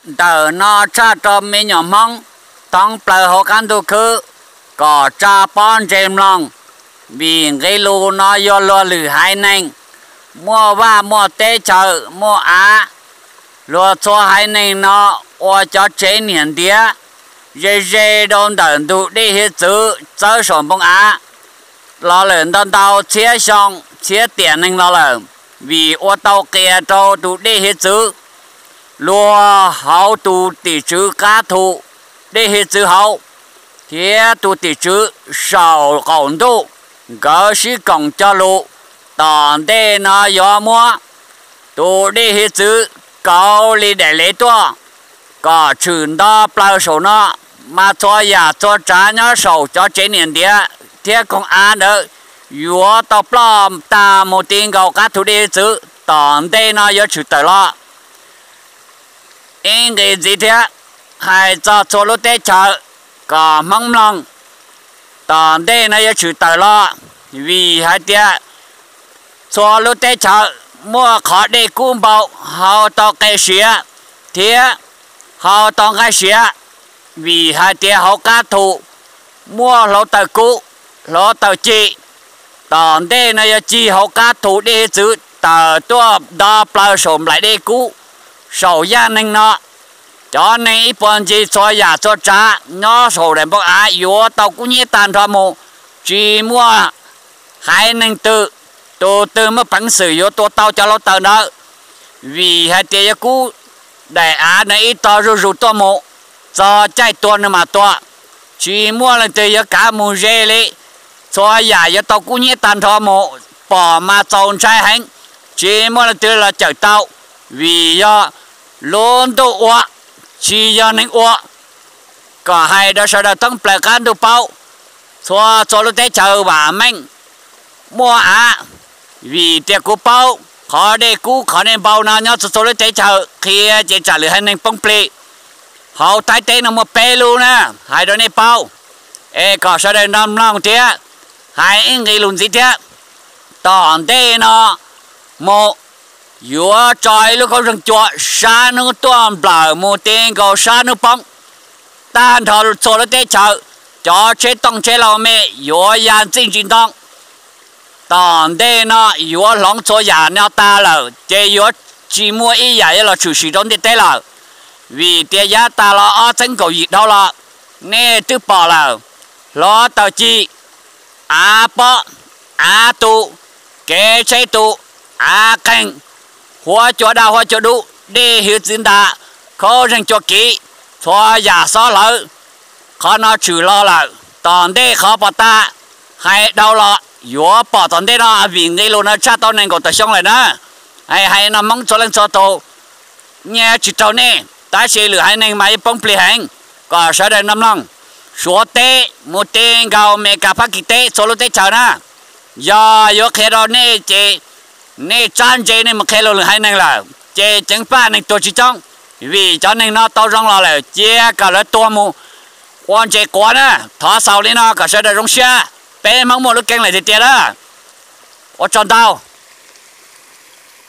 Ntawm no tshaj rau me nyuam Hmoob thoob plaws hauv qab ntuj khwb kom tsa pob ntseg mloog, vim nqe lus no yog luag lwm haiv neeg, muaj vaj muaj teb chaws muaj av. Luag txhua haiv neeg no ua cov tsev niam ntiav ze ze rau ntawm ntug dej hiav txwv txawb saum npoo av los lawm ntau ntau txhiab xyoo txhiab tiam neeg los lawm, vim ua tau qias rau tus dej hiav txwv. Luag hauv tus tim tswv qab thu dej hiav txwv hauv thiab tus tim tswv saum qaum ntuj, nkawd sib koom cog lus, tom ntej no yuav muab tus dej hiav txwv kauv li daim lev tuaj kom tshwm nto plaws saum no, mas txhua yam txhua tsav nyob saum cov tsev niam ntiav thiab koog av ntawd yuav tau ploj tag mus ti nkaus qab thu dej hiav txwv, tom ntej no yuav tshwm tawm los. Ib nqe ntxiv thiab, hais txog txhua lub teb chaws kom Hmoob mloog, tom ntej no yuav tshwm tawm los, vim hais tias txhua lub teb chaws muaj qhov dej kub npau, hau tau qe siav thiab hau tau nqaij siav, vim hais tias hauv qab thu muaj hluav taws kub, hluav taws ci. Tom ntej no yuav cig hauv qab thu dej hiav txwv tawm tuaj nto plaws saum nplaim dej kub, saum yaj neeg no. Cov neeg ib puag ncig txhua yam txhua tsav nyob saum daim npoo av yuav tau kub hnyiab tag nrho mus, tsis muaj haiv neeg twg, tus twg muaj peev xwm yuav tua tau cov hluav taws ntawd, vim hais tias yuav kub daim av no ib tog zuj zus tuaj mus, txog caij tua nws mam tua, tsis muaj leej twg yuav kav mus ze li. Txhua yam yuav tau kub hnyiab tag nrho mus, pom mas txaus ntshai heev, tsis muaj leej twg los cawm tau, vim yog lub ntuj ua, tsis yog neeg ua. Kom hais rau sawv daws thoob plaws qab ntuj paub, txhua txhua lub teb chaws vam meej muaj av, vim tias kuv paub qhov dej kub qhov dej npau no nyob txhua txhua lub teb chaws, qhia ces tsam lwm haiv neeg poob plig. Hauv Thaib teb no muaj peb lub na, hais rau nej paub, es kom sawv daws nrog mloog thiab. Hais ib nqe lus ntxiv thiab, tom ntej no mus yuav tso ib lub koob zeeg cua sab hnub tuaj nplawm mus ti nkaus sab hnub poob, tag nrho txhua lub teb chaws, cov tsheb tooj tsheb lauj mej yuav ya ntxij ntsis ntoo. Tom ntej no yuav hloov txhua yam no tag lawm ces yuav tsis muaj ib yam yuav los tshwm sim rau ntiaj teb lawm, vim tias yav tas los ob txhiab kaum yim dhau los nej twb pom lawm, hluav taws ci, av pob, av tu, kev tsheb tu, av qeeg, huab cua daj huab cua dub, dej hiav txwv nta, koob zeeg cua kiv, txhua yam xob hlawv. Qhov no tshwm los lawm, tom ntej qhov pom tas, hais dhau los yuav pom tom ntej no, vim nqe lus no tshaj tau nees nkaum tawm xyoo lawm na. Hais hais no Hmoob txhua leej txhua tus, nyiaj tsis raug nej, tab sis lwm haiv neeg mas yeej poob plig heev. Kom sawv daws nrog mloog, Suav teb mus ti nkaus Amelikas Fab Kis teb txhua lub teb chaws na, yog yuav qhia rau nej ces nej tsab ntse nej mus qhia rau lwm haiv neeg lawm ces ceev faj neeg tuag tsis coob, vim cov neeg no tau zoo los lawm cia kom lawv tuag mus ua ntses quav na. Thov xaus li no kom sawv daws zoo siab, peb Hmoob muaj lub keeb lawm tiag tiag na. Ua tsaug ntau.